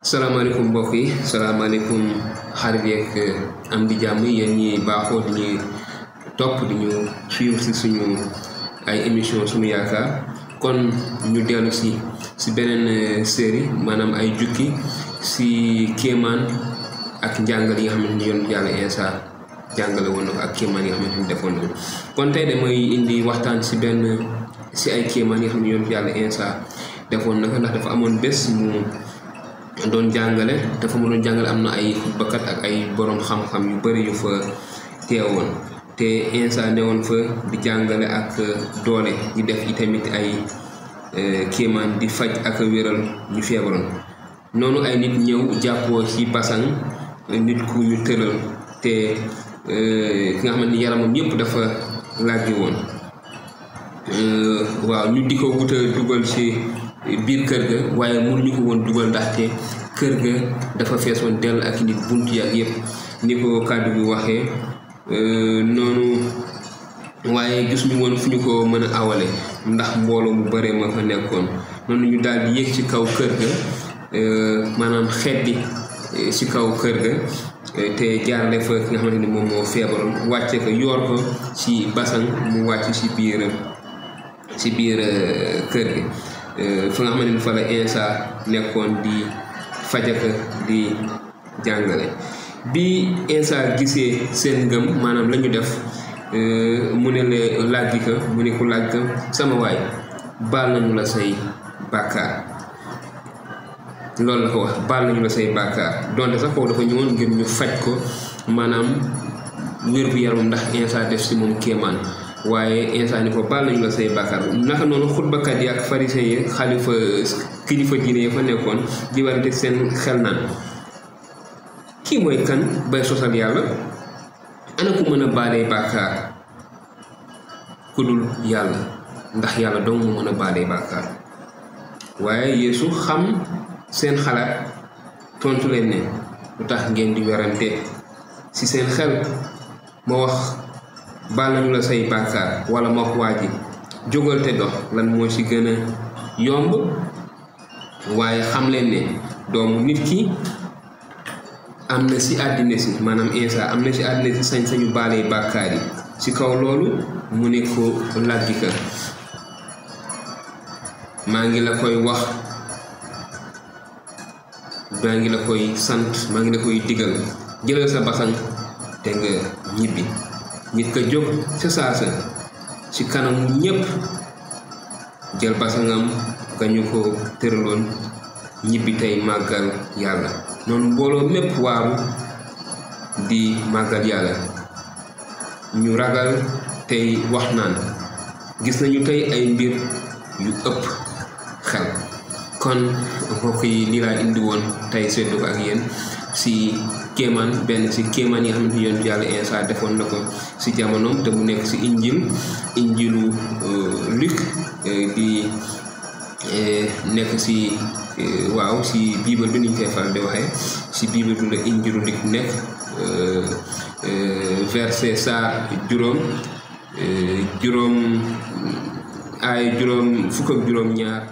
salaamaaleykum mbokk yi salaamaaleykum xarit yeeg am di jàmm yéen ñi baaxoo di ñu topp di ñu suivre si suñu ay émission suñu yaakaar kon ñu dellu si beneen série maanaam ay jukki si kéemaan ak njàngal yi nga xamante ni yoon yàlla Insa jàngale woon na ko ak kéemaan yi nga xamante ni defoon na ko kon tey damay indi waxtaan si ay kéemaan yi nga xam ne yoon yàlla Insa defoon na ko ndax dafa amoon bés mu doon jàngale dafa mu doon jàngale am na ay xutbakat ak ay borom xam-xam yu bari yu fa teewoon te Insa newoon fa di jàngale ak doole di def itamit ay kéemaan di faj ak wéral ñu feebaroon noonu ay nit ñëw jàppoo ci basang nit ku ñu tëral te ki nga xamante ni yaramam yépp dafa làggi woon waaw ñu di ko wuta dugal ci biir kër ga waaye mënuñu ko woon dugal ndaxte kër ga dafa feesoon dell ak nit bunt yaak yépp ni ko kàddu bi waxee noonu waaye gis ñu woon fu ñu ko mën a awale ndax mbooloo mu bare ma fa nekkoon noonu ñu daal di yéeg ci kaw kër ga maanaam xeddi ci kaw kër ga te jaarale fa ki nga xamante ni moom moo feebaroon wàcce ko yoor ko ci basan mu wàcc ci biir kër gi fa nga xamante ni fa la Insa nekkoon di fajaka di jàngale bi Insa gisee seen ngëm maanaam la ñu def mu ne la làggi ka mu ne ko làgg ka sama waay baal nañu la say bàkkaar loolu la ko wax baal nañu la say bàkkaar donte sax kooku dafa ñëwoon ngir ñu faj ko maanaam wér bu yaramam ndax Insa def si moom kéemaan waaye Insa ni ko baal nañu la say bàkkaar naka noonu xutbakat yi ak pharisien yi kilifa diine yi fa nekkoon di warante seen xel naan kii mooy kan bay sosal yàlla ana ku mën a baalee bàkkaar ku dul yàlla ndax yàlla dong mu mën a baalee bàkkaar waaye Yeesu xam seen xalaat tontu leen ne lu tax ngeen di werante ci seen xel ma wax baal nañu la say bàkkaar wala ma wax waa ji jógal te dox lan moo ci gën a yomb waaye xam leen ne doomu nit ki am na ci àddina si maanaam Insa am na ci àddina si sañ-sañu baalee bàkkaar yi ci kaw loolu mu ne ko làggi ka maa ngi la koy wax maa ngi la koy sant maa ngi la koy digal jëlal sa basan te nga ñibbi nit ka jóg ca saasa ci kanamu ñépp jël basangam ga ñu ko tëraloon ñibbi tey màggal yàlla noonu mbooloo mépp waaru di màggal yàlla ñu ragal tey wax naan gis nañu tey ay mbir yu ëpp xel kon mbokk yi lii laa indi woon tey seddu ko ak yéen si kéemaan benn si kéemaan yi nga xamante ni yoon yàlla Insa defoon na ko si jamonoom te mu nekk si injilu Luc di nekk si waaw si bible bi niñ koy faral di waxee si bible bi la injilu Luc nekk verset saa juróom fukk ak juróom ñaar